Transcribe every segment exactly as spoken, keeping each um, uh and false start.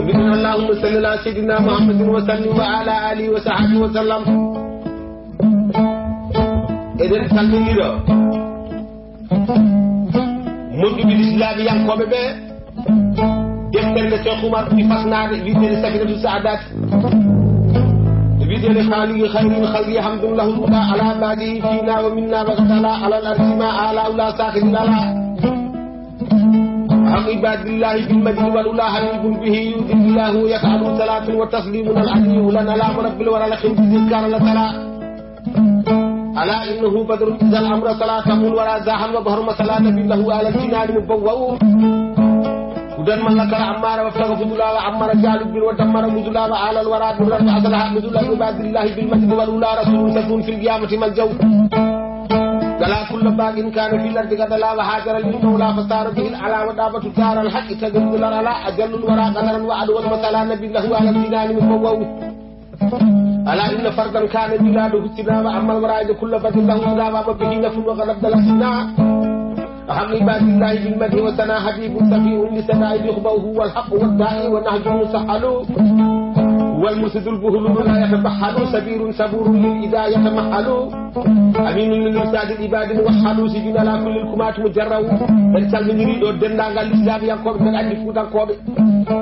Mbiɗen, اللهم صل على سيدنا محمد وسلم وعلى آله وصحبه وسلم. Eɗen calminira moƴƴuɓe lislaamiyankooɓe ɓe, deftere nde Cheikh Oumar ɓuri fasnaade, wiyeteende Safinatu Saadaati. Wiyeteende خالق خير الخلق حمد له الأولى على ما به فينا ومنا وقد علا على الأرض ما أعلى أولى ساخر العلا. حق عباد الله بالمجد والأولى حبيب به يؤذي الله يفعل صلاة وتسليم العلي لنا على رب الورى لخير ذكر لترى. ألا إنه بدر إذا الأمر صلاة الورى زاح وبحر مثلا نبي له على الجنان مبوأ. هدى من لك العمار وابتغى فضلا وعمر جالب ودمر مذلا وعلى الورى درا وأصلح مذلا عباد الله بالمجد والأولى رسول تكون في القيامة ملجأ. دلا كل باغ كان في الأرض قد دلا وهاجر للمولى فصار به العلا ودابة دار الحق تدل العلا أجل الورى قدرا وعدوا مثلا نبي له على الجنان مبوأ. ألا إن فردا كان ميلاده اجتنابا أما الورى إذ كل فرد له اجتنابا وبه نفع وقد أبدل اجتنابا. أهم عباد الله بالمدح والثناء حبيب سفي للثناء يخبأ هو الحق والداعي ونهجه مسهل. هو المرشد البهلول لا يتبهل سبير صبور للإذا يتمهل. أمين للإرشاد العباد موحد سجن على كل الكمات مجرد. En calminiri ɗo denndaangal lislaamiyankooɓe, men anndi Fuutankooɓe.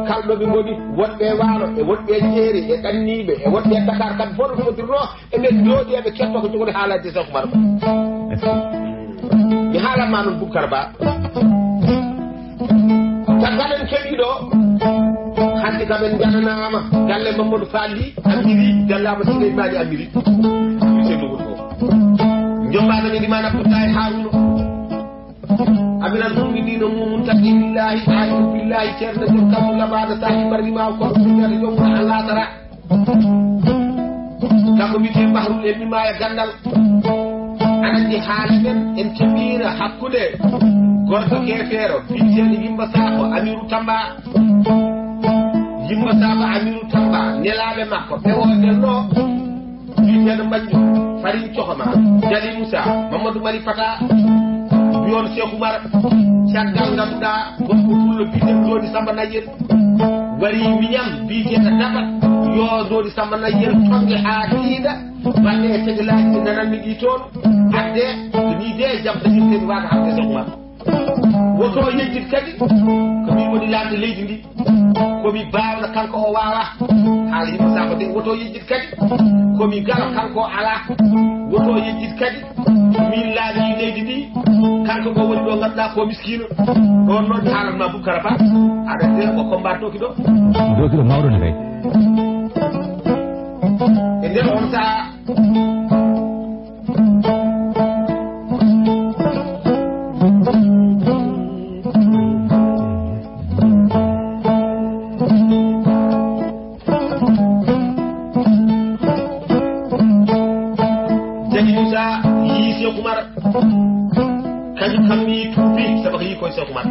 Kala ɗo ɓe ngoni, wonɓe e Waalo, e wonɓe e Jeeri, e Ɗanniiɓe, e wonɓe e Dakar, kamɓe fof no fotirnoo, eɓe njooɗi, eɓe kettoo ko jogori haalande Seeku Umar. Mi haalan ma noon, Bubakar Ba. Caggal en keɓii ɗo, hannde kam en njananaama galle Mamadou Fall Amiri, gallaama Souleymani Amiri. Monsieur Ndour ko. Njombaana men Imam Abdoulaye Harouna. Amiral Mu'miniina Mumuntaqiillaahi Aarifu Billaahi Ceerno Jom Kammu Labaana Saahi Barri Maawo Kono Sujjaade Jom Wuro Allaatara. Kanko wiyetee Bahrul Elmi Maaya Ganndal. Aɗa anndi haala men en keɓiino hakkunde gorko keefeero biyeteeɗo Yimba Saako Amiru Tamba. Yimba Saako Amiru Tamba nelaaɓe makko ɓe o nelno. Biyeteeɗo Mbanju, Farin Cohoma, Jali Musa, Mamadou Mali Fata, mbiyon Cheikh Oumar, caggal ngannduɗaa gorko pullo biyeteeɗo Ndoodi Samba Nayyel, wari miñam biyeteeɗo Daba, yo Ndoodi Samba Nayyel tonnge haa tiiɗa, waɗde e tegelaaji ɗi nananmi ɗi toon, adde, ni de jam ɗaɗirte mi waata haalde Cheikh Oumar. Woto yejjit kadi ko min woni laamɗo leydi ndi, ko mi baawɗo, kanko o waawaa. Haala yimɓe Saako de, woto yejjit kadi ko mi galo, kanko o alaa. Woto yejjit kadi ko min laamii leydi ndi, kanko ko woni ɗo ngannduɗaa ko miskiino. Ɗoon noon mi haalan ma Bubakar Ba, aɗa de ko combattoki ɗo. Ɗo kiɗo mawɗo ne kay. E nder on sahaa, Jali Musa yii Seeku Umar, kañum kam mi tuubi, sabu ko yii koye Seeku Umar.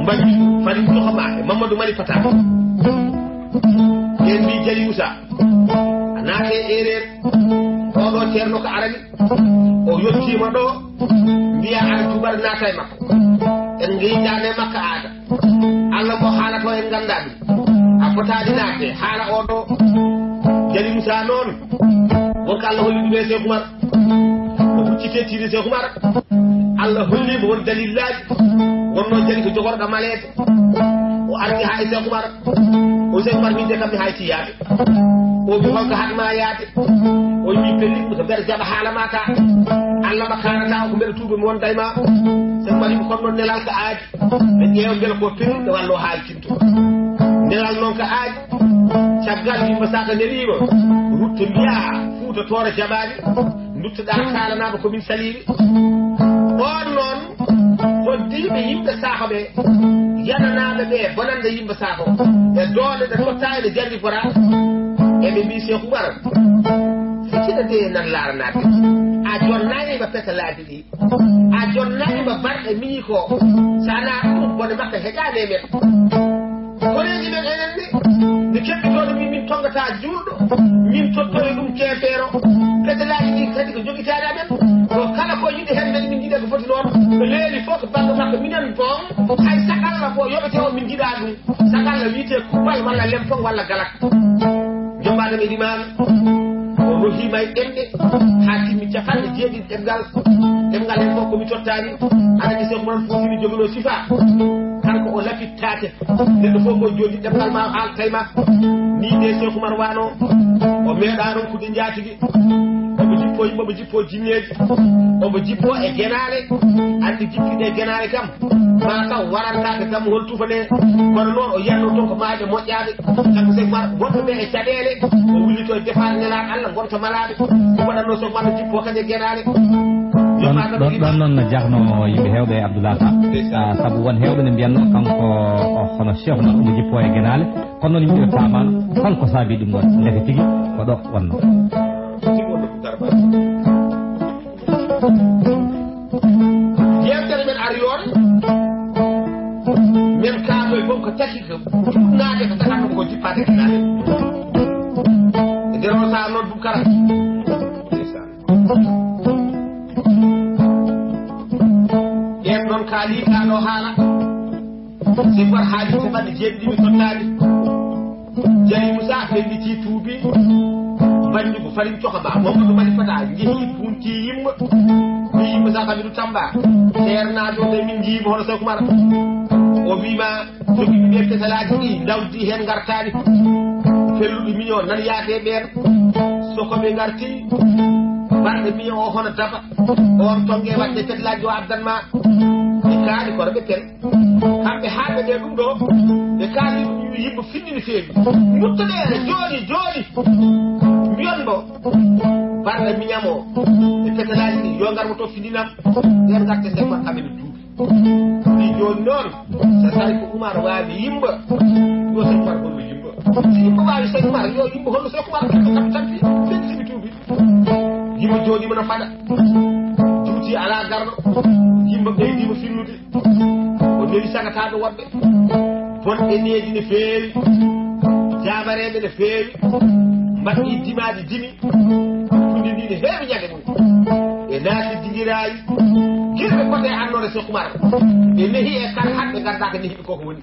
Mbaɗi Farin Toxoma e Mamadou Mali Fata. Ɓeen mbii Jali Musa, a naate erreur, oɗo ceerno ko arani, o yottiima ɗo, mbiya aɗa tuuba, aɗa naata e makko. En ngeydaani e makko aada. Allah mo haalato en nganndaa ɗum. A fotaani naatde haala oɗo. Jali Musa noon, wonko Allah holli ɗum e Seeku Umar. O hucciti e tiiɗe Seeku Umar. Allah holli mo won dalillaaji. Wonnoo Jali ko jogorɗo maleede. O arti haa e Seeku Umar. O Seeku Umar min de kam mi hayti yaade. O wi holko haɗma yaade? O wi pellit mi ko mbeɗa jaɓa haala ma ka. Allah ma kaanata o ko mbeɗa tuuba mi wonda e ma. Sen mari ko kono nelal ka aadi. Ɓe ƴeewa mbela ko pellit ɓe wallo haali tinto. Nelal noon ka aadi. Caggal yimɓe saka neliima. Rutto mbiya fuuta toora jaɓaani. Nduttoɗaa kaalanaama ko min saliiɓe. Oon noon, hoddiiɓe yimɓe saako ɓe, yananaaɓe ɓe bonande yimɓe saako, e doole ɗe totta ene jarri fota, eɓe mbii Seeku Umar, fitina de nan laaranaaɓe. A jonnaani ma petalaaji ɗi, a jonnaani ma barɗe miñi ko, so anaa ɗum bone makko heƴaani e men. Koreeji men enen ni, mi keɓɓitooɗo min, min tonngata juulɗo, min tottori ɗum keefeero. Petelaaji ɗi kadi ko jogitaade amen. Ko kala ko yiɗi heen men, min njiɗa ko foti noon. Ko leeli fof ko bannge makko, minen boom, hay sakalla ko yoɓete o, min njiɗa ɗum. Sakalla wiyetee kubbal walla lempon walla galak. Jombaaɗo mi limaami, o rohiima e ɗemɗe, haa timmi capanɗe jeeɗiɗi ɗemngal. Ɗemngal heen fof ko mi tottaani. Aɗa anndi Seeku Umar Fuuti mi joginoo sifa. Kanko o lafittaake. Neɗɗo fof mo jooɗi ɗemngal ma o haaltay ma. Nii de Seeku Umar wano. O meeɗa ronkude njaatigi. Omo jippoo yimɓe, omo jippoo jinneeji. Omo jippoo e genaale. Anndi jippiɗe e genaale kam. Ma taw warantaake dammuhol tufane. Kono noon o yiyatno toon ko maayɓe moƴƴaaɓe. Kanko Seeku Umar wonɓe ɓe e caɗeele. O wullito e defaare Nelaaɗo Allah, ngonta malaaɓe. Ɗum waɗatno Seeku Umar no jippoo kadi e genaale. Ɗon, ɗon, ɗon noon no jahno yimɓe heewɓe e Abdoulaye Ka. Ndeysaan. Ah, sabu won heewɓe ne mbiyatno kanko o hono Cheikh Oumar omo jippoo e genaale. Kono noon yimɓe ɓe paamaano hol ko saabii ɗum ɗon. Ndeke tigi ko ɗo wonno. Tigi wonno ko Darba. Yewtere men ari yoon, men kaaloy fof ko taki ko naade ko tagatno ko jippaade genaale. E nder o sahaa noon Bubakara. Ndeysaan. Ɓeen noon kaali kaa ɗo haala. Sifar haali capanɗe jeeɗiɗi mi tottaani. Jari Musa felliti tuubi. Banndi ko farin coka ma. Mamadou Mali Fata njehi bunti yimma. Mi yimma sa kamidu tamba. Teernaajo de min njiima hono Seeku Umar. O wiima jogiiɓe ɓe pesalaaji ɗi ndawdi heen ngartaani. Felluɗi miño nan yaade ɓeen. So ko ɓe ngarti, barɗe miño o hono daba. On tonge waɗde pesalaaji o addan ma. Ɓe kaali kono ɓe pel. Kamɓe haalɓe ɓe ɗum ɗo, ɓe kaali ɗum yimɓe finnini feewi. Muttoɗeere jooni, jooni. Mbiyon mbo, barɗe miñam o. E pesalaaji ɗi, yo ngar mo to finninam. Nder ngarte Seeku Umar amen duuɓi. Ɗi jooni noon, so tawi ko Umar waawi yimba, yo Seeku Umar hollu yimba. So yimba waawi Seeku Umar, yo yimba hollu Seeku Umar, kamɓe kamɓe tampi, ɓen siɓi tuubi. Yimba jooni mo no faɗa. Juuti alaa garɗo. Yimba ɓeydi mo finnude. O newi sagataaɓe woɗɓe. Bonɓe needi no feewi. Jaabareeɓe no feewi. Mbaɗi dimaaji dimi. Hakkunde ndi ne heewi ñande mum. E naati digiraayi. Girɓe kote annore Seeku Umar. Ɓe nehi e kar haɗɓe nganndaa ko nehiɓe koko woni.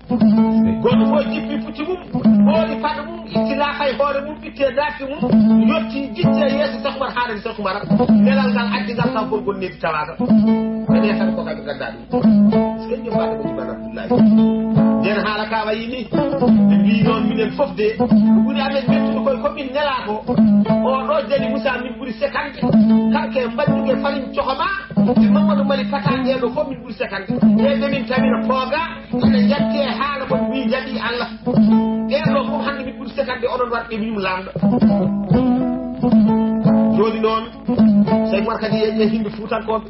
Gooto fof jippi pucci mum. Ɓooli paɗe mum. Itti laaka e hoore mum. Itte daaki mum. Yotti jicce yeeso Seeku Umar haala ni Seeku Umar. Nelal ngal addi ngal kam kon gon needi tawaaka. Ene tan ko kamɓe nganndaa ɗum. Seydi Fatima Ibn Abdullahi. Nden haala ka wayi ni. Ɓe mbii noon minen fof de. Ko ɓuri amen mettude koye ko min nelaa ko. O ɗo jali Moussa min ɓuri sekande. Kanke mbaɗdude farin cokoma. E Mamadou Mali Fata ɗee ɗo fof min ɓuri sekande. E ɓe min tawira pooga. Ene jatti e haala mon mbii jaɓi Allah. Ɗee ɗo fof hannde min ɓuri sekande onon warɓe min laamɗo. Jooni noon. Sey Umar kadi yeƴe himɓe Fuutankooɓe.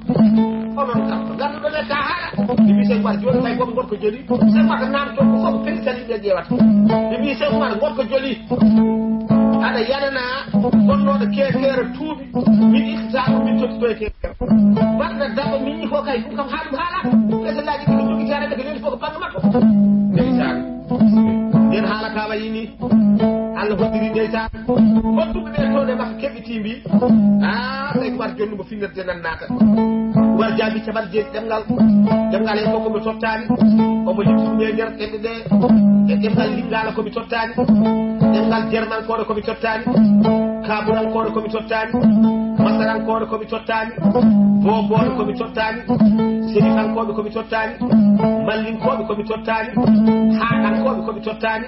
Onon kam, ko ngannduɗon e ka haala. Ɓe mbi Sey Umar jooni kay goto gorko joli. Sey Umar ko naamtoo ko fof ko pelisali ɓe ƴeewata. Ɓe mbi Sey Umar gorko joli. Aɗa yanana gonnooɗo keekeero tuubi. Min ittata ɗum min tottito e keekeero. Mbaɗna daba min ko kay ɗum kam haalum haala. Pesalaaji ɗi ko jogitaare ɓe ko leeli fof ko bannge makko. Ndeysaan. Nden haala ka wayi ni. Allah hoddiri ndeysaan. Hoddumi ɓe towde makko keɓɓi timbi. Ah, Sey Umar jonni mo finnirde nan naata. Umar jaabi caɓal jeeɗi ɗemngal. Ɗemngal heen fof ko mi tottaani. Omo liɓti ɗum e nder ɗemɗe ɗe. E ɗemngal Lingala ko mi tottaani. Ɗemngal Jermankoore ko mi tottaani. Kaburankoore ko mi tottaani. Masarankooɓe ko mi tottaani, boobooɓe ko mi tottaani, serifankooɓe ko mi tottaani, mallinkooɓe ko mi tottaani, haaɗankooɓe ko mi tottaani,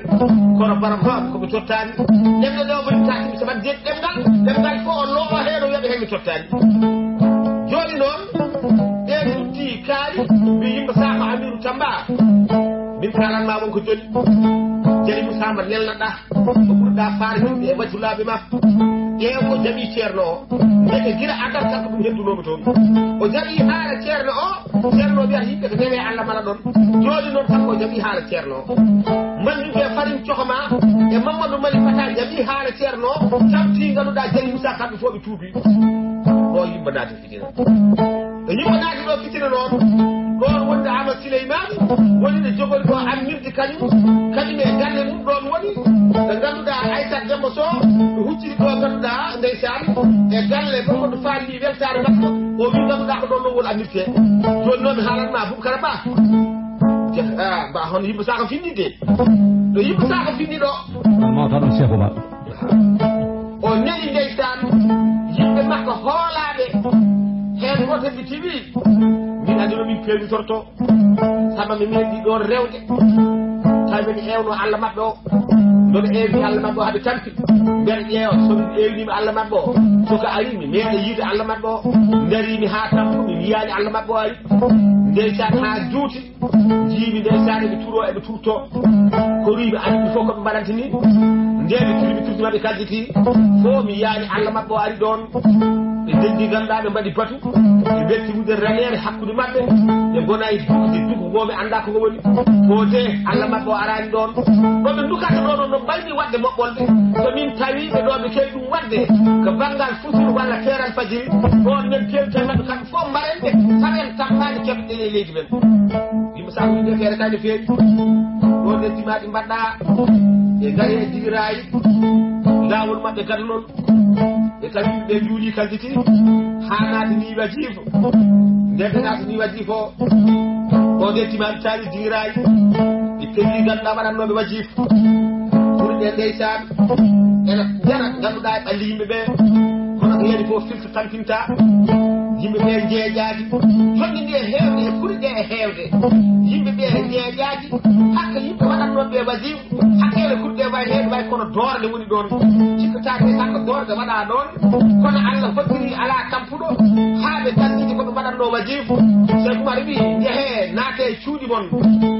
kono barabaaɓe ko mi tottaani. Ɗemɗe ɗe o woni taaki mi sabat deet ɗemngal, ɗemngal fof o loowa heen o wiya ɓe heen mi tottaani. Jooni noon, ɓeen uddi kaari, mbi yimɓe Saako Amiiru Tamba. Min kaalan ma won ko joni. Jali Musaa ma nelnaɗa. Ko ɓurɗa faarninde e majjulaaɓe ma. Ƴeew o jaɓi ceerno o. Ndeke gila adar kanko ɗum heddunoomo toon. O jaɓi haala ceerno o. Ceerno o wiyata yimɓe ko newee Allah mala ɗon. Jooni noon kanko o jaɓi haala ceerno o. Mannduɓe farin cokoma e Mamadou Mali Fata jaɓi haala ceerno o. Camti ngannduɗaa Jali Musaa kamɓe fof ɓe tuubi. Ɗo yimɓe naati fitina. E yimɓe naati ɗo fitina noon. Ɗoon wonde Amadou Sileyman woni ɗo jogori ɗo ammirde kañum, kañum e galle mum ɗoon woni. Ɓe ngannduɗaa Aysat Demba Sow, ɓe hucciti ɗo ngannduɗaa ndeysaan e galle Mamadou Fall ni weltaare makko. O wi ngannduɗaa ko ɗoon lowol ammirte. Jooni noon mi haalanma Boubacar Ba. Je-, ah, ba hono yimɓe Saako finni de. Ɗo yimɓe Saako finni ɗo. Mawtaɗo Cheikh Oumar. O neli ndeysaan yimɓe makko hoolaaɓe. Heen gooto mi tiwi. Min aduna min peewnitorto. Sabu mi meeɗi ɗoon rewde. Tawi mi ewno Allah maɓɓe o. Ndoɓe eewni Allah maɓɓe o haɓe tampi. Mbeɗa ƴeewa so mi eewnima Allah maɓɓe o. So ko ari mi meeɗa yiide Allah maɓɓe o. Ndarimi haa tampu mi yiyaani Allah maɓɓe o ari. Ndeysaan haa juuti. Njiimi ndeysaan eɓe turo eɓe turto. Koriiɓe anndi fof ko ɓe mbaɗanta ni. Nde ɓe turi ɓe turti maɓɓe kaljiti. Fof mi yiyaani Allah maɓɓe o ari ɗoon. Ɓe ndenndi ngannduɗaa ɓe mbaɗi batu. Ɓe mbelti wude raneere hakkunde maɓɓe. Ɓe ngona e dukde duku ngo ɓe anndaa ko ngo woni. Ko de Allah maɓɓe o araani ɗoon. Ɗo ɓe ndukata ɗo ɗon no mbayni waɗde moɓɓolɓe. So min tawi ɓe ɗo ɓe kewi ɗum waɗde. Ko banngal futur walla teeral fajiri. Ɗoon men kewte maɓɓe kamɓe fof mbaren ɓe. Saɗen tampaani keɓɗen e leydi men. Yimɓe Saako yimɓe feere kadi feeri. Ɗo nder jimaaɗi mbaɗɗa. Ɓe ngari e digiraayi. Laawol maɓɓe gada noon. Ɓe tawi ɓe juuli kalditi. Haa naati ni wajiif. Nde ɓe naati ni wajiif o. Ɗo nder jimaaɗi taari digiraayi. Ɓe pelli ngannduɗaa waɗannooɓe wajiif. Ɓuri ɓe ndeysaan. Ena njara ngannduɗaa e ɓalli yimɓe ɓe. Kono ko yani fof filtre tampinta. Yimɓe ɓe njeeƴaaki. Jonni ndi e heewde e ɓuri ɗe e heewde. Yimɓe ɓe njeeƴaaki. Hakka yimɓe waɗannooɓe ɓe wajiif. Hakkeele ɓurɗe way heen way kono doorde woni ɗoon. Cikkataa nde tan ko doorde waɗaa ɗoon. Kono Allah hoddiri alaa tampuɗo. Haa ɓe tantini ko ɓe mbaɗatnoo wajiif. Cheikh Oumar wi, njehee, naatee e cuuɗi mon.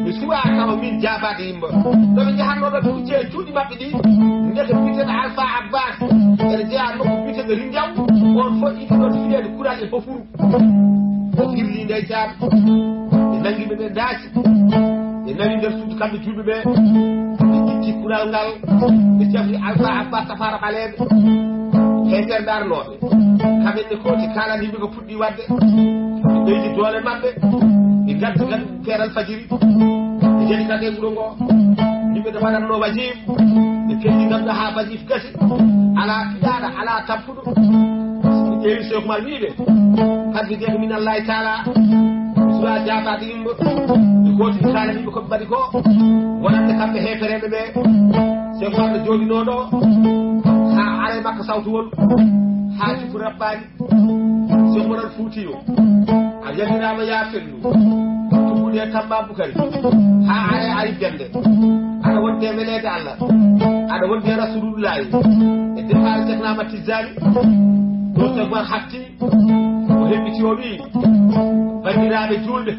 Mi suwaa tawa min jaabaade yimɓe. Ɗo ɓe njahatnoo ɗo ɓe kuccee cuuɗi maɓɓe ɗi. Ndeke biyeteeɗo Alpha Abbas. Ene jeyaa nokku biyeteeɗo Rinjaw. On fof iti ɗon fiyeede kural e hofuru. O firli ndeysaan. Ɓe nangi ɓe ɓe daasi. Ɓe nawi nder suudu kamɓe juulɓe ɓe. Ɓe itti kural ngal. Ɓe cafri Alpha Abbas Safara Ɓaleeɓe. He nder darnooɓe. Kamɓe ne kooti kaalani yimɓe ko puɗɗi waɗde. Ɓe ɓeydi doole maɓɓe. Ɓe ngaddi ngaddi teeral fajiri. Ɓe jeli kadi e wuro ngo. Yimɓe ɓe waɗatnoo wajiif. Ɓe pelli ngadda haa wajiif gasi. Alaa piɗaaɗo, alaa tampuɗo. Ɓe ƴeewi Cheikh Oumar wiɓe. Kadi de ko min Allahi taala. Sura jaabaade yimɓe. Ɓe gootiri kaalani ɓe ko ɓe mbaɗi ko. Wonande kamɓe heefereeɓe ɓe. Cheikh Oumar no jooɗinoo ɗo. Haa are makko sawtuwol. Haa jikku rabbaani. Sohboral Fuutiyo, a yamiraama yaa fellu, tuggude e Tamba Bukari, haa are ari jannde, aɗa wonde e weleede Allah, aɗa wonde e Rasulullaahi, e defaare Seex Ahmad Tijjaani, ɗo Seex Umar hatti, o heɓɓiti o wi'i, banndiraaɓe juulɓe,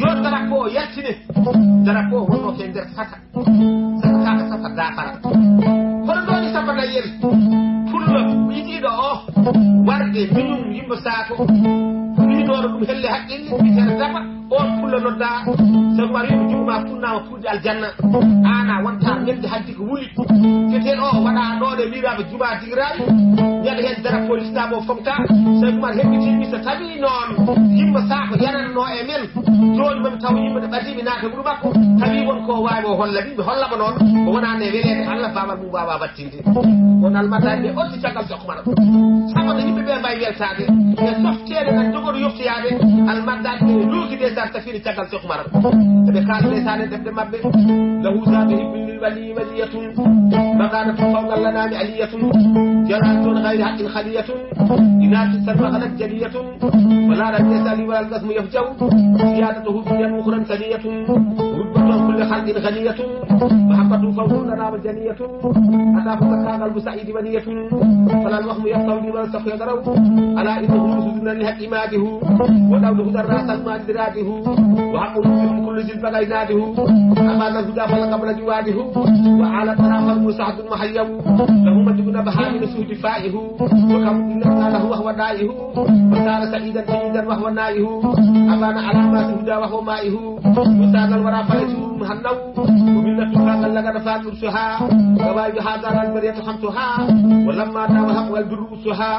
yo drapeau o yaltine, drapeau o wonnoo ko e nder saka. Saka kaka saka dafara. Hono ɗoni samba na yen. Pullo yiɗiɗo o. Warde minum yimɓe saako. Wiɗoɗo ɗum helle haqqille. Witere dafa. On pullo nodda. Sabu ari ko juma punnama pulde aljanna. Ana wonta nelde haddi ko wuli. Feten o waɗa ɗo de wiraɓe juma digiraɓe. Ñande hen dara police na mo fonta. Sabu mar heɓɓiti mi so tawi noon. Yimɓe saako yananno e men. Jooni mami taw yimɓe ɓe ɓadii ɓe naata wuro makko, tawi won ko waawi o holla ɓe, ɓe holla mo noon, ko wonani e weleede Allah, baawal mum waawa wattinde. Won almadaaɓe ɓe otti caggal Seex Umar. Sabu no yimɓe ɓe mbawi weltaade, e softeede tan jogoto yoftoyaade, almadaaɓe ɓe luuki de sar tafiide caggal Seex Umar. Eɓe kaala ndeysaan e ɗemɗe maɓɓe, lahu saabe hibbini ولي ولية، مكانة فوق الأنام علية، جلالة غير حق خلية، إناث السماء غلت جلية، ولا رد يسأل ولا القسم يفجأ، سيادته دنيا أخرى ثانية، رتبة كل خلق غنية، محبته فوق الأنام جنية، أتاه تلقى قلب سعيد ونية، فلا الوهم يقتضي ولا السخف يدرأ، ألا إنه يوسف بن الحق ماده، وداود هدى الرأس الماجد راده، وحق من كل ذي البقاء ناده، أما ذا الهدى فلقبل جواده، وعلى الترى فالمساعد المحيو، له مجد نبحان سهد فائه، وكم إن له وهو دائه، وصار سعيدا سعيدا وهو نائه، أبان على ما سهدى وهو مائه، وساد الورى فليس مهنو، وملة فاق لقد فاق أرسها، قواعد هذا البرية خمسها، ولما دام حق والبر أسها،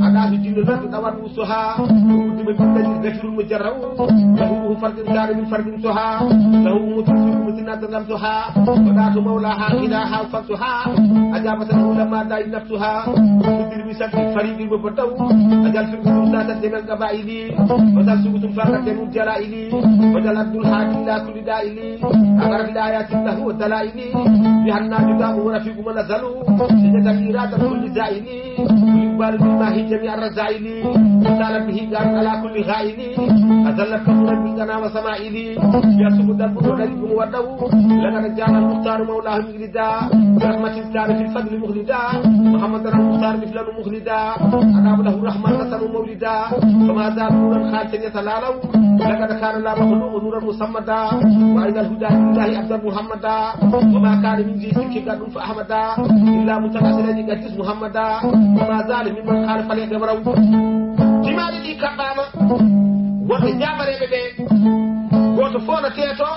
أداه جن الأرض دوى أسها، وقدم بالذي ذكر مجرد، له فرد كان من فرد سها، له أمة في أمة الناس لم تها، وذات مولاها إلها فاتها، أجابت العلماء داعي نفسها، مدير بسبب فريد وبدو، أجل في القلوب ذات الجمال قبائلي، وذات سبت فاقت جميع الجلائل، وجل عبد الهادي إلى كل دائل، أمر بالآيات له والدلائل، بها الناجي دام ورفيق من نزلوا، سجد إرادة كل زائل، ويقبل بالماء جميع الرذائل، وسال به قال على كل غائل، أذل كفرا بالدنا وسمائل، يسوق درب غريب ودو، لقد جاء المختار مولاه مجلدا، برحمة كان في الفضل مخلدا، محمد المختار مثله مخلدا، أناب له الرحمن نسأل مولدا، فما زال نورا خالدا يتلالو، لقد كان لا مخلوق نورا مصمدا، وأين الهدى لله أفضل محمدا، وما كان من جنس كبدا فأحمدا، إلا متقاتلا يقدس محمدا، وما زال ممن خالف ليقبرو. Timaali ɗi kaɓɓaama, wonɓe jaabareeɓe ɓe, gooto fof no teeto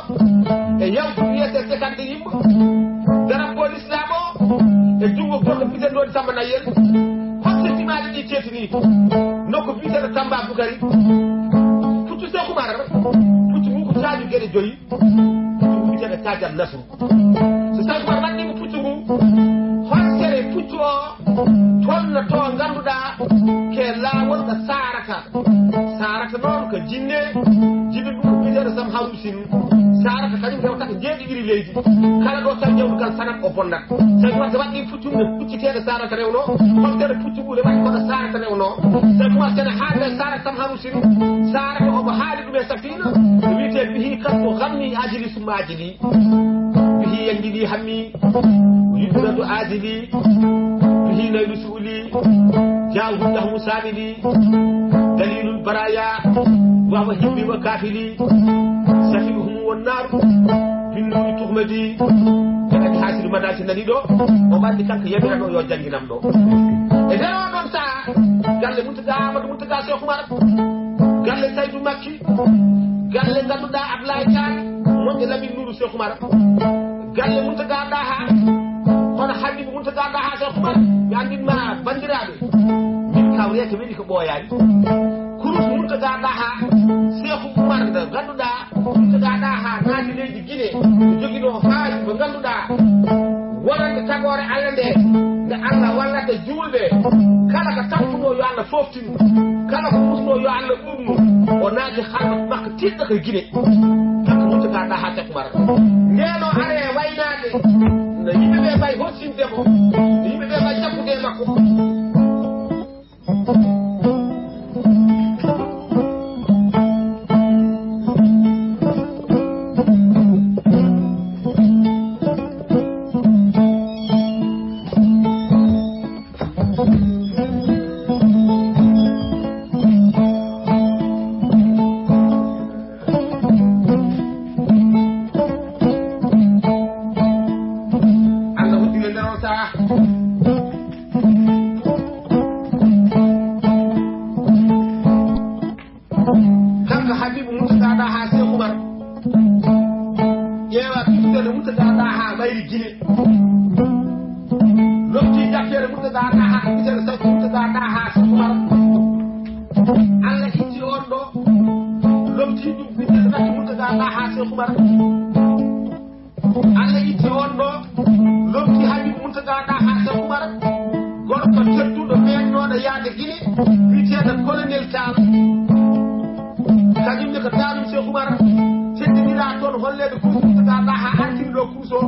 e yawtude wiyetee sekande yimɓe, darappo l'islam o e junngo gorko biyeteeɗo Samba Nayel. Holto timaali ɗi teetinii? Nokku biyeteeɗo Tamba Bukari, puccu Seeku Umar, puccu ngu ko caaju geɗe joyi, puccu ngu biyeteeɗo Caajal Nasru. So Seeku Umar waɗɗii mo puccu ngu, hol sere puccu o tolno to ngannduɗaa ke laawol ɗo saarata? Saarata noon ko jinne, jinne ɗum ko biyeteeɗo Sam Harusin. Saarata kañum rewata ko njeeɗiɗiri leydi. Kala ɗo tawi jawdi kala sanat o bonnat. Seeku Umar so waɗɗii puccu ngu, pucciteeɗo saarata rewno, holtere puccu ngu ne waɗi kono saarata rewno. Seeku Umar sene haalde saarata Sam Harusin, saarata omo haali ɗum e Safina, no wiyetee bihi kasbu gammi ajili summa ajili. Bihi yanjili hammi, yudnatu ajili, bihi naylu suuli, jaahu dahmu saamili, dalilul baraya, wa huwa hibbi wa kafili, safihuhum wan naaru, bin nuuri tuhmadi, ɓe kadi haasiru mada si nani ɗo, o ɓanndi kanko yamiranoo yo jannginam ɗo. E nder o ɗon saha, galle Muntaga Amadou Muntaga Seeku Umar, galle Saydu Makki, galle ngannduɗaa Ablaye Tall, moƴƴo Lamin Nuuru Seeku Umar, galle Muntaga Daha, hono Habibu Muntaga Daha Seeku Umar, mi anndin ma banndiraaɓe, min kawree ko weli ko ɓooyaani. Kurus Muntaga Daha Seeku Umar nde ngannduɗaa Muntaga Daha naati leydi Gine, o joginoo haaju mo ngannduɗaa wonande tagoore Allah nde, nde Allah wallata juulɓe. Kala ko tampunoo yo Allah fooftin mo, kala ko musnoo yo Allah ɓuuɓnu mo. O naati halwat makko tiiɗɗo ko Gine. Kanko Muntaga Daha Seeku Umar. Ndeen o aree waynaade, no yimɓe ɓe mbayi horsinde mo, no yimɓe ɓe mbayi jaggude e makko. Allah hoddiri e nder on saha. Kanko Habibu Muntaga Daha Seeku Umar, ƴeewa ɓiɓɓe no Muntaga Daha mayri Gine. Lomti jakkere Muntaga Daha, ɓiɓɓe no Muntaga Daha Seeku Umar. Allah itti on ɗo, lomti ɗum ɓiɓɓe no Muntaga Daha Seeku Umar. Allah itti on ɗo, lomti Habibu Muntaga Daha Seeku Umar, gorko tedduɗo meeɗnooɗo yaade Gine, wiyeteeɗo Colonel Tall. Kañum ne ko taanum Seeku Umar, teddiniraa toon holleede kurus Muntaga Daha artiri ɗo kurus o.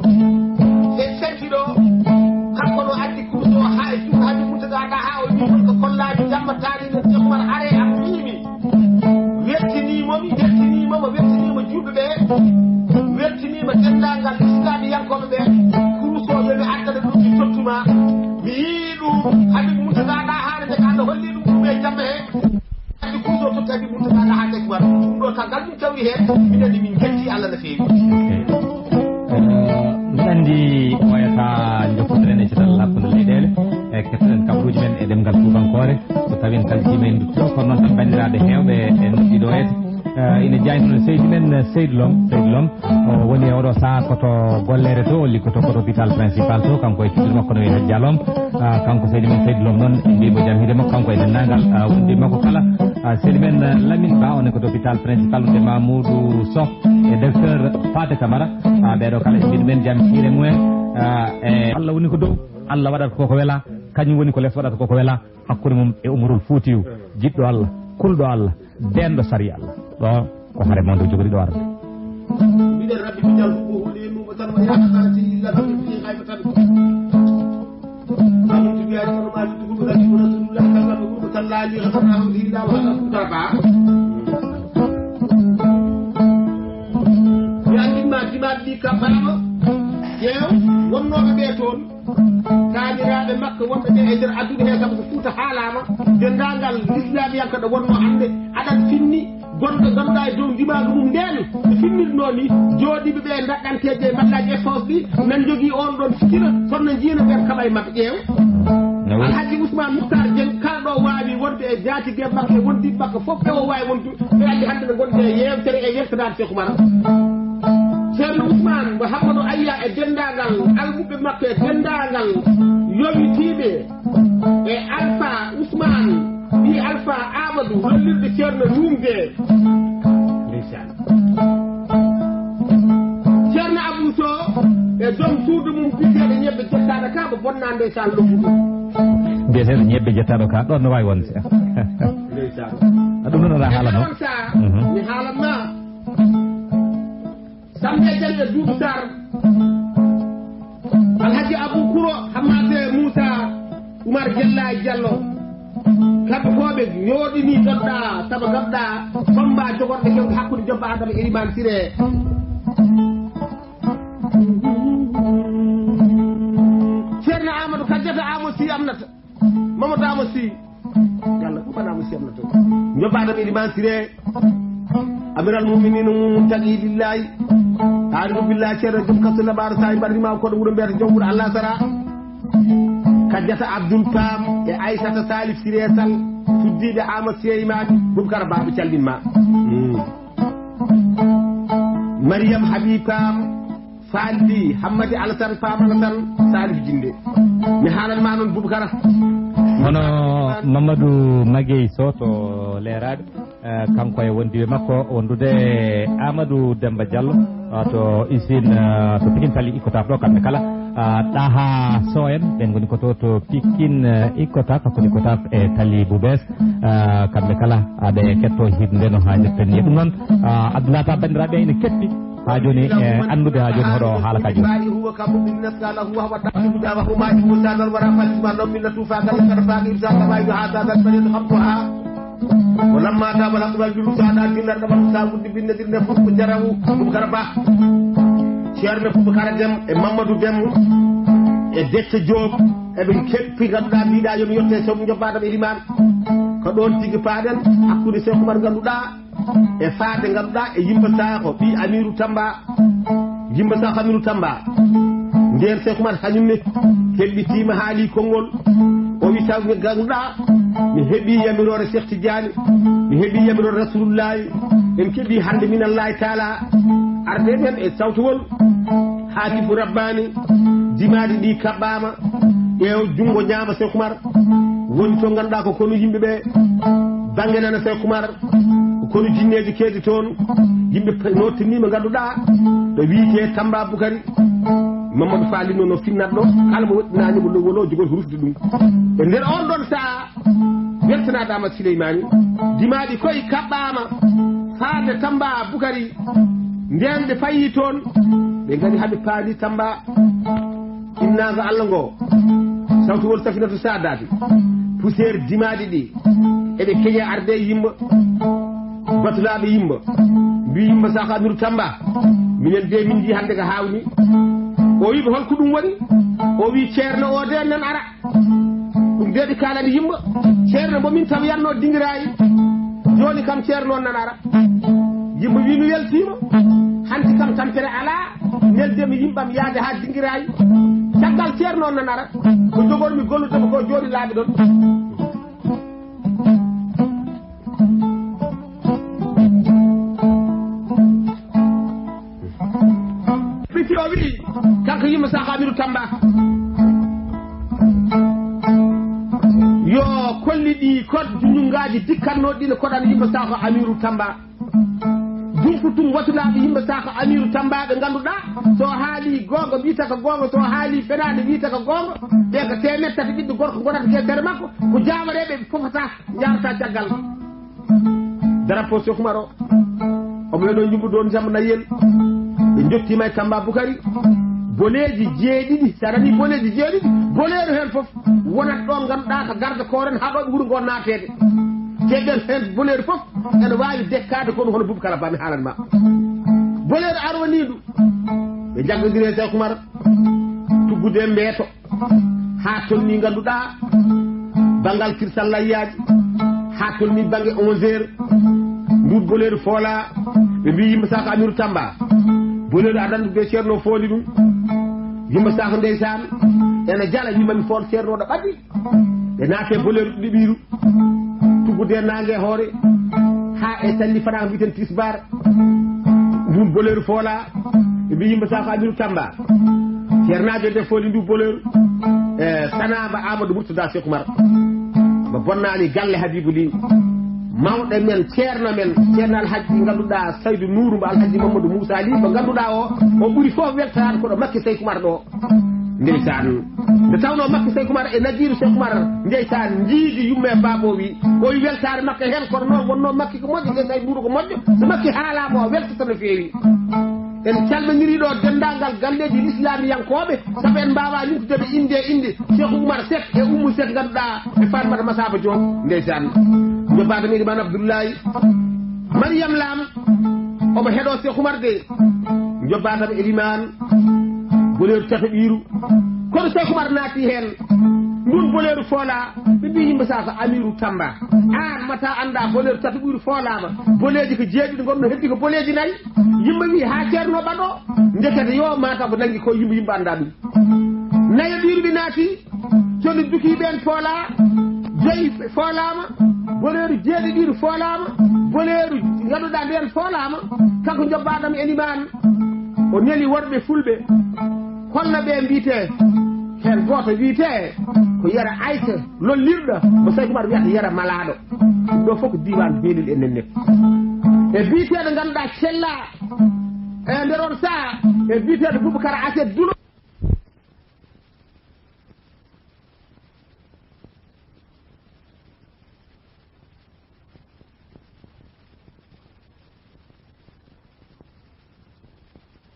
Ko kollaajo jamma taariino Cheikh Oumar are am wiimi. Weltiniima mi, weltiniima mo, weltiniima juulɓe ɓe. Weltiniima denndaangal islaamiyankooɓe ɓe. Kurus o yo mi addana ɗum mi tottuma. Mi yii ɗum Habib Mountaga Daha nde ka no holli ɗum ɗum e jamma he. Andi kuuso totti Habib Mountaga Daha Cheikh Oumar. Ɗum ɗo ka ngal min tawri heen, min anndi min njetti Allah no feewi. Eh, mbiɗa anndi wayata jokkodiren e catal hakkunde leyɗeele, e kettoɗen kabaruuji men e ɗemngal tuubankoore, so tawii en kalkiima en ndutto, kono noon tan banndiraaɓe heewɓe en noddi ɗo e, eh, ina jaaynoo seydi men, eh, Seydi Lom, Seydi Lom, o woni e oɗo sahaa ko to golleere to, o liggotoo ko to hôpital principal to, kanko e cuuɗi makko no wiyee Hajja Lom, ah, kanko seydi men Seydi Lom noon, en mbiyi mo jam hiire makko, kanko e denndaangal, ah, wondiiɓe makko kala, ah, seydi men, eh, Lamine Ba, on e ko to hôpital principal, wonde Mamoudou Sow e docteur Pathé Camara, ah, ɓeeɗo kala e mbiɗo men jam hiire mumen, ah, e Allah woni ko dow, Allah waɗata koko wela, kañum woni ko les waɗata koko wela, hakkunde mum e Umarul Fuutiyu, jiɗɗo Allah, kulɗo Allah, deenɗo sariya Allah. Ɗo ko hare mawde jogori ɗo arde. Mbiɗen rabbi ko jal huɓɓo huɗe nuuɓo tan wa yaakatarati illa kam e fii hayɓe tan. Amuntu biyaji kono ma lutu gudu gadi ko rasulullah sallallahu alaihi wasallam laali ko tan hawdi illa wa ala kutaba. Yandin ma dimaɗi ka bama. Yew wonnooɓe ɓe toon. Taaniraaɓe makko wonɓe ɓe e nder aduna he, sabu ko Fuuta haalaama, denndaangal lislaamiyanke ɗo wonnoo hannde, aɗan finni gonɗo ngannduɗaa e dow ndimaagu mum ndeen, no finnirnoo ni, jooɗiiɓe ɓe e ndaɗɗanteeje e mallaaji e foos ɗi, nan njogii oon ɗoon fikira, kono no njiina ɓeen kaɓa e maɓɓe ƴeew. Alhaji Ousmane Moukhtar Dieng, kala ɗo waawi wonde e jaatige makko e wondiiɓe makko fof, ɓe o waawi wonde, ɓe addi hannde ɓe ngonde e yeewtere e weltanaade Cheikh Oumar. Ceerno Ousmane Mouhamadou Aya e denndaangal almuɓɓe makko e denndaangal yowitiiɓe e Alpha Ousmane, ɓii Alpha Amadou, lollirɗo Ceerno Luumde. Ndeysaan. Ceerno Abou Sow e joom suudu mum biyeteeɗo Ñebbe Jettaaɗo ka, mo bonnaa ndeysaan lobbuɗo. Biyeteeɗo Ñebbe Jettaaɗo ka, ɗon no waawi wonde. Ndeysaan. A ɗum noon alaa haala noon. Ɗon sa, mhm, mi haalan ma. Sambe Diallo e Doudou Sarr, Alhaji Abou Kouro, Hammade Moussa, Oumar Gella e Diallo. Kamɓe fof ɓe ñooɗini ganduɗa, saabu ganduɗa combat jogorɗo kewɗo hakkude Jobba Adama e Elimane Siré. Ceerno Amadou Kadiata Amadou Sy amnata. Mamadou Amadou Sy. Yalla ko bana mo Ceerno to. Jobba Adama Elimane Siré. Amiral Mu'minin Mum Taqi Billahi. Arifu Billahi Ceerno Jom Kasu Labaru Sahi Barrima ko ɗo wuro mbiyata Jom Wuro Allah Sara. Kadiata Abdoul Pam e Aissata Salif Siré Sall. Suddiɓe Amadou Siré Imami. Bubakar Baɓe calminma. Mm. Mariam Habib Pam. Faldi, Hammadi Alassane, Paam Alassane, Salif Jinde. Mi haalan ma noon Bubakara. Hono Mamadou Maguey Sow to Leeraaɗo, eh, kanko e wondiiɓe makko, wondude e Amadou Demba Diallo, ah, to usine, ah, to Pikine Tali Icotaf ɗo, kamɓe kala, ah, Ɗaha Sow en, ɓen ngoni ko to, to Pikine, eh, Icotaf, hakkunde Icotaf e Tali Boubès, ah, kamɓe kala, ah, ɓe ketto hiɗde no haanirta ni. Ɗum noon, ah, Abdoulaye Tall, banndiraaɓe ene ketti. Haa jooni, e anndude haa jooni hoɗo haala ka jooni. Huwa ka mu'min naska lahu wa huwa ta'ala huda wa huma yusa dal wara fa isma lam min tufa kan kan fa irsa kama yuha ta dal bari khamtuha. Wa lamma taba al haqq wal julu sa da tin dar kamal sa guddi bin nadir ne fu jarahu Bubakar Ba. Ceerno Bubakar Dem e Mamadou Dem e Dette Diop e ɓe keppi ganduɗa mbiɗa yo mi yette sow jobbaɗam e liman. Ko ɗon tigi paaɗen hakkude Cheikh Oumar ganduɗa e faade ngannduɗaa e Yimba Sakho, ɓii Amiru Tamba. Yimba Sakho Amiru Tamba. Ndeen Cheikh Oumar kañum ne heɓɓitiima haali konngol. O wi taw ngannduɗaa mi heɓii yamiroore Cheikh Tidiane, mi heɓii yamiroore Rasulullahi. En keɓii hannde minallahi taala arde men e sawtowol. Haatifu Rabbaani, dimaaɗi ɗi kaɓɓaama, ƴeew junngo ñaamo Seeku Umar, woni to ngannduɗaa ko konu yimɓe ɓe, bannge nana Seeku Umar, ko konu jinneeji keedi toon, yimɓe pe-, nottiniima ngannduɗaa, ɗo wiyetee Tamba Bukari, Mamadou Faali noon no finnatno, kala mo woɗɗinaani mo lowol o jogori ko rufde ɗum. E nder on ɗon sahaa, weltanaade Amadou Sileymaani, dimaaɗi koye kaɓɓaama, faade Tamba Bukari, ndeen ɓe payi toon, ɓe ngari haa ɓe paali Tamba, innaango Allah ngo, sawtu won Safinatu Saadaati. Poussière dimaaɗi ɗi, eɓe keña arde e yimɓe, batulaaɓe yimɓe. Mbi yimɓe Sakho Amirou Tamba, minen de min njii hannde ko haawni. O wiɓe, "Hol ko ɗum woni?" O wi, "Ceerno o de nan ara." Ɗum de ɓe kaalani yimɓe, "Ceerno mo min tawi yanno dingiraayi. Jooni kam ceerno on nan ara." Yimɓe wi, "Mi weltiima. Hanti kam tampere alaa. Neldemi yimɓam yaade haa dingiraayi. Caggal ceerno on nan ara. Ko jogormi gollude mo ko jooni laaɓi ɗon." Ɓitti o wi'i, kanko yimɓe Sakho Amirou Tamba, yo kolli ɗi kod juñungaaji dikkatnooɗi ɗi ne koɗan yimɓe Sakho Amirou Tamba. Jumputum watulaaɓe yimɓe Sakho Amirou Tamba ɓe ngannduɗaa, so haali goonga wiyta ko goonga, so haali fenaande wiyta ko goonga. Ɓe ko teemeɗɗe tati ɓiɗɗo gorko ngonata geetere makko, ko jaamareeɓe ɓe pofata, njaarata caggal. Drapeau Cheikh Oumar o, omo weɗo yimɓe ɗon jamma nayi en. Ɓe njottiima e Tamba Bukari. Boleeji jeeɗiɗi, so a nanii boleeji jeeɗiɗi, boleeru heen fof wonat ɗo ngannduɗaa ko garde corps en haɗooɓe wuro ngo naateede. Te ɓen heen boleeru fof ene waawi dekkaade kono hono Boubacar Ba mi haalan ma. Boleeru arwaniindu, ɓe njaggodiri e Cheikh Oumar, tuggude e mbeeto. Haa tolni ngannduɗaa banngal kirsallayyaaji, haa tolni bannge onze heures, nduun boleeru foola, ɓe mbi yimɓe Sakho Amirou Tamba, boleeru adandu be ceerno fooli ɗum. Yimɓe Sakho ndeysaan, ene jala yimɓe mi fool ceerno ɗo ɓaddi. Ɓe naate boleeru ɗiɗiɓiiru, tuggude naange e hoore, haa e salli fana mbiiten tisbaar. Nduun boleeru foola, ɓe mbi yimɓe Sakho Amirou Tamba. Ceernaajo nde fooli ndu boleeru, e sanaaba Amadou Mourtada Cheikh Oumar. Mo bonnaani galle Habibou Ly. Mawɗo men, ceerno men, ceerno Alhaji ngannduɗaa Saydou Nourou mo Alhaji Mamadou Moussa Ly, mo ngannduɗaa o, o ɓuri fof weltaade koɗo Makki Cheikh Oumar ɗo. Ndeysaan. Nde tawnoo Makki Cheikh Oumar e Najiiru Cheikh Oumar, ndeysaan, njiidi yumma e baaba o wi, o wi weltaare makko heen, kono noon wonnoo Makki ko moƴƴo, ndeysaan, Nourou ko moƴƴo, so Makki haalaama o weltata no feewi. En calminiri ɗo denndaangal galleeji lislaamiyankooɓe, sabu en mbaawaa limtude ɓe innde e innde, Cheikh Oumar Seck e Oumou Seck ngannduɗaa e Fatmata Masaba Diop, ndeysaan. Njobaade mi Elimane Abdoulaye, Mariam Lam, omo heɗoo Cheikh Oumar de, njobaade mi Elimane, boleeru tata ɓiiru. Kono Cheikh Oumar naati heen, ndun boleeru foola, ɓe mbi yimɓe Sakho Amirou Tamba. Aan mata annda boleeru tata ɓiiru foolaama, boleeji ko jeeɗiɗi ngonno heddi ko boleeji nayi. Yimɓe wi haa ceerno ɓaɗo, ndekete yo mata ko nangi ko yimɓe, yimɓe annda ɗum. Nayo ɗiiru ɓe naati, coni duki ɓeen foola, joyi foolaama, boleeru jeeɗiɗiiru foolaama, boleeru ngannduɗaa ndeen foolaama, kanko njoɓɓaɗam Elimane, o neli worɓe fulɓe, holno ɓe mbiyetee, heen gooto wiyetee ko Yero Aysa lollirɗo, mo Cheikh Oumar wiyata Yero Malaaɗo. Ɗum ɗo fof ko diiwaan Belel e Nennete. E biyeteeɗo ngannduɗaa Cella, e nder on saha, e biyeteeɗo Boubacar Aset Dulo.